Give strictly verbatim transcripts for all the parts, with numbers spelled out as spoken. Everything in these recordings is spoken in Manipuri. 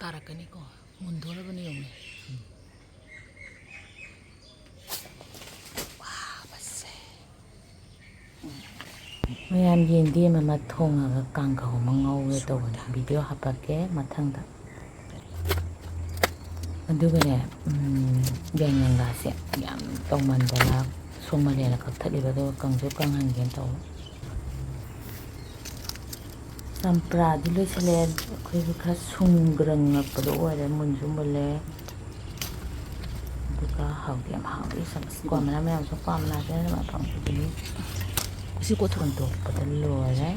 ꯇꯥꯔꯛꯀꯅꯤꯀꯣ꯫ ꯃꯨꯟꯗꯣꯔꯕꯅꯤ ꯌꯦꯡꯉꯨꯅꯦ꯫ ꯋꯥꯕꯁꯦ꯫ ꯃꯌꯥꯝ, ꯌꯦꯟꯗꯦꯝ ꯑꯃ ꯊꯣꯡꯉꯒ ꯀꯥꯡꯒꯧ ꯑꯃ ꯉꯧꯒꯦ ꯇꯧꯕꯅꯦ꯫ ꯚꯤꯗꯤꯑꯣ ꯍꯥꯞꯄꯛꯀꯦ ꯃꯊꯪꯗ꯫ ꯑꯗꯨꯒꯅꯦ, ꯎꯝ, ꯌꯥꯏꯉꯪꯂꯥꯁꯦ ꯌꯥꯝ ꯇꯧꯃꯟꯗꯅ ꯁꯣꯝ ꯃꯂꯦꯅ ꯀꯛꯊꯠꯂꯤꯕ, ꯑꯗꯨꯒ ꯀꯪꯁꯨ ꯀꯪꯍꯟꯒꯦꯅ ꯇꯧꯕ꯫ ꯆꯝꯄ꯭ꯔꯥꯗꯤ ꯂꯣꯏꯁꯤꯜꯂꯦ꯫ ꯑꯩꯈꯣꯏꯒꯤ ꯈꯔ ꯁꯨꯡꯒ꯭ꯔꯪꯉꯛꯄꯗꯣ ꯑꯣꯏꯔꯦ, ꯃꯨꯟꯁꯨ ꯃꯨꯜꯂꯦ꯫ ꯑꯗꯨꯒ ꯍꯥꯎꯗꯤ ꯌꯥꯝ ꯍꯥꯎꯔꯤ꯫ ꯆꯝ-, ꯀ꯭ꯋꯥ ꯃꯅꯥ ꯃꯌꯥꯝꯁꯨ, ꯀ꯭ꯋꯥ ꯃꯅꯥꯁꯦ ꯃꯐꯝ ꯈꯨꯗꯤꯡꯒꯤ ꯁꯤ ꯀꯣꯊꯣꯛ ꯍꯟꯗꯣꯛꯄꯗ ꯂꯣꯏꯔꯦ꯫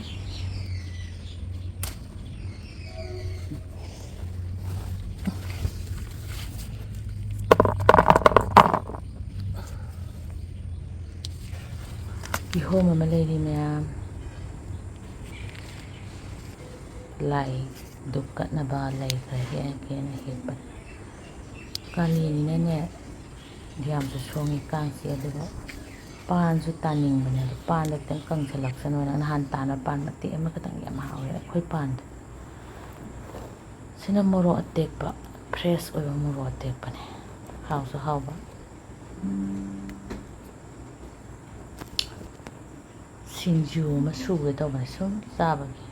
ꯀꯤꯍꯣꯝ ꯑꯃ ꯂꯩꯔꯤ ꯃꯌꯥꯝ꯫ ꯂꯥꯏ ꯙꯨꯞ ꯀꯠꯅꯕ ꯂꯩ ꯈꯔ ꯍꯦꯛꯑꯒꯦꯅ ꯍꯦꯛꯄꯅꯤ꯫ ꯀꯥꯂꯦꯟꯅꯤꯅꯅꯦ, ꯌꯥꯝꯁꯨ ꯁꯣꯡꯉꯤ ꯀꯥꯡꯁꯦ꯫ ꯑꯗꯨꯒ ꯄꯥꯟꯁꯨ ꯇꯥꯅꯤꯡꯕꯅꯦ, ꯑꯗꯣ ꯄꯥꯟꯗꯣ ꯈꯤꯇꯪ ꯀꯪꯁꯜꯂꯛꯁꯅꯨꯅ ꯅꯍꯥꯟ ꯇꯥꯟꯕ ꯄꯥꯟ ꯃꯇꯦꯛ ꯑꯃꯈꯛꯇꯪ ꯌꯥꯝ ꯍꯥꯎꯋꯦ ꯑꯩꯈꯣꯏ ꯄꯥꯟꯗꯣ꯫ ꯁꯤꯅ ꯃꯣꯔꯣꯛ ꯑꯇꯦꯛꯄ, fresh ꯑꯣꯏꯕ ꯃꯣꯔꯣꯛ ꯑꯇꯦꯛꯄꯅꯦ, ꯍꯥꯎꯁꯨ ꯍꯥꯎꯕ꯫ ꯁꯤꯡꯖꯨ ꯑꯃ ꯁꯨꯒꯦ ꯇꯧꯕꯅꯦ, ꯁꯨꯝ ꯆꯥꯕꯒꯤ꯫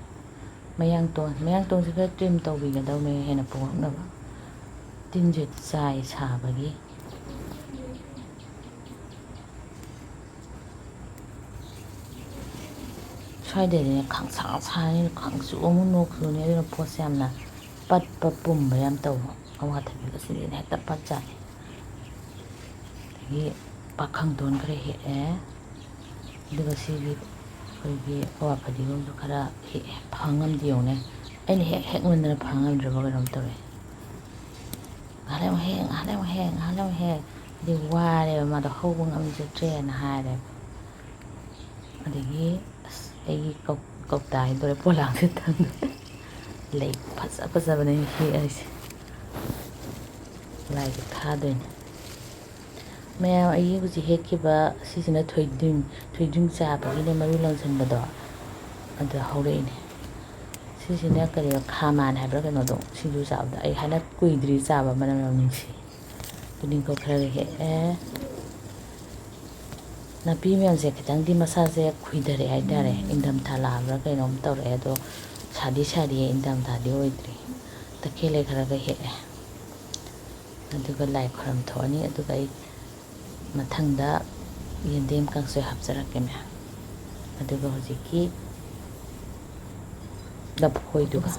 ꯃꯌꯥꯡꯇꯣꯟ, ꯃꯌꯥꯡꯇꯣꯟꯁꯦ ꯈꯔ trim ꯇꯧꯕꯤꯒꯗꯧꯅꯦ, ꯍꯦꯟꯅ ꯄꯣꯡꯉꯛꯅꯕ꯫ ꯇꯤꯟꯁꯦ ꯆꯥꯏ ꯁꯥꯕꯒꯤ꯫ ꯁ꯭ꯋꯥꯏꯗꯗꯤꯅꯦ ꯈꯪꯁꯥ ꯁꯥꯅꯤꯅ ꯈꯪꯆꯨ ꯑꯃꯨꯛ ꯅꯣꯛꯆꯨꯅꯤ, ꯑꯗꯨꯅ ꯄꯣꯠꯁꯦ ꯌꯥꯝꯅ ꯄꯠꯄ ꯄꯨꯝꯕ ꯌꯥꯝ ꯇꯧꯕ꯫ ꯑꯋꯥꯊꯕꯤꯒꯁꯤꯗꯤꯅꯦ ꯍꯦꯛꯇ ꯄꯠ ꯆꯥꯅꯤ꯫ ꯑꯗꯒꯤ ꯄꯥꯈꯪꯗꯣꯟ ꯈꯔ ꯍꯦꯛꯑꯦ꯫ ꯑꯗꯨꯒ ꯁꯤꯒꯤ ꯑꯩꯈꯣꯏꯒꯤ ꯀ꯭ꯋꯥ ꯐꯗꯤꯒꯣꯝꯁꯨ ꯈꯔ ꯍꯦꯛꯑꯦ꯫ ꯐꯪꯉꯝꯗꯦ ꯌꯦꯡꯉꯨꯅꯦ꯫ ꯑꯩꯅ ꯍꯦꯛ ꯍꯦꯛꯃꯟꯗꯅ ꯐꯪꯉꯝꯗ꯭ꯔꯕ ꯀꯩꯅꯣꯝ ꯇꯧꯋꯦ꯫ ꯉꯥꯏꯍꯥꯛ ꯂꯩ ꯑꯃꯨꯛ ꯍꯦꯛ, ꯉꯥꯏꯍꯥꯛ ꯂꯩ ꯑꯃꯨꯛ ꯍꯦꯛ, ꯉꯥꯏꯍꯥꯛ ꯂꯩ ꯑꯃꯨꯛ ꯍꯦꯛ꯫ ꯑꯗꯩ ꯋꯥꯔꯦꯕ, ꯃꯥꯗꯣ ꯍꯧꯕ ꯉꯝꯖꯗ꯭ꯔꯦꯅ ꯍꯥꯏꯔꯦꯕ꯫ ꯑꯗꯒꯤ ꯑꯁ, ꯑꯩꯒꯤ ꯀꯧ-, ꯀꯧꯇꯥ ꯍꯥꯏꯗꯣꯔꯦ, ꯄꯣꯂꯥꯡꯁꯦ ꯊꯝꯗꯣꯏꯅꯦ꯫ ꯂꯩ ꯐꯖ ꯐꯖꯕꯅꯦ ꯑꯩꯅ ꯍꯦꯛꯑꯔꯤꯁꯦ꯫ ꯂꯥꯏꯗ ꯊꯥꯗꯣꯏꯅꯦ꯫ ꯃꯌꯥꯝ, ꯑꯩꯒꯤ ꯍꯧꯖꯤꯛ ꯍꯦꯛꯈꯤꯕ ꯁꯤꯁꯤꯅ ꯊꯣꯏꯗꯤꯡ, ꯊꯣꯏꯗꯤꯡ ꯆꯥꯕꯒꯤꯅꯦ, ꯃꯔꯨ ꯂꯪꯁꯟꯕꯗꯣ, ꯑꯗ ꯍꯧꯔꯛꯏꯅꯦ꯫ ꯁꯤꯁꯤꯅ ꯀꯔꯤꯕ, ꯈꯥꯃꯥꯟ ꯍꯥꯏꯕ꯭ꯔꯥ ꯀꯩꯅꯣꯗꯣ, ꯁꯤꯡꯖꯨ ꯆꯥꯕꯗ ꯑꯩ ꯍꯟꯗꯛ ꯀꯨꯏꯗ꯭ꯔꯤ ꯆꯥꯕ, ꯃꯅꯝ ꯌꯥꯝ ꯅꯨꯡꯁꯤ꯫ ꯇꯨꯅꯤꯡꯈꯣꯛ ꯈꯔꯒ ꯍꯦꯛꯑꯦ꯫ ꯅꯥꯄꯤ ꯃꯌꯥꯝꯁꯦ ꯈꯤꯇꯪꯗꯤ ꯃꯁꯥꯁꯦ ꯈꯨꯏꯊꯔꯛꯑꯦ ꯍꯥꯏꯇꯥꯔꯦ, ꯏꯪꯊꯝꯊꯥ ꯂꯥꯛꯑꯕ꯭ꯔꯥ ꯀꯩꯅꯣꯝ ꯇꯧꯔꯛꯑꯦ꯫ ꯑꯗꯣ ꯁꯥꯗꯤ ꯁꯥꯔꯤꯌꯦ, ꯏꯪꯊꯝꯊꯥꯗꯤ ꯑꯣꯏꯗ꯭ꯔꯤ꯫ ꯇꯈꯦꯜꯂꯩ ꯈꯔꯒ ꯍꯦꯛꯑꯦ, ꯑꯗꯨꯒ ꯂꯥꯏ ꯈꯨꯔꯝ ꯊꯣꯛꯑꯅꯤ꯫ ꯑꯗꯨꯒ ꯑꯩ ꯃꯊꯪꯗ ꯌꯦꯟꯗꯦꯝ ꯀꯥꯡꯁꯣꯏ ꯍꯥꯞꯆꯔꯛꯀꯦ ꯃꯌꯥꯝ꯫ ꯑꯗꯨꯒ ꯍꯧꯖꯤꯛꯀꯤ ꯂꯐꯣꯏꯗꯨꯒ꯫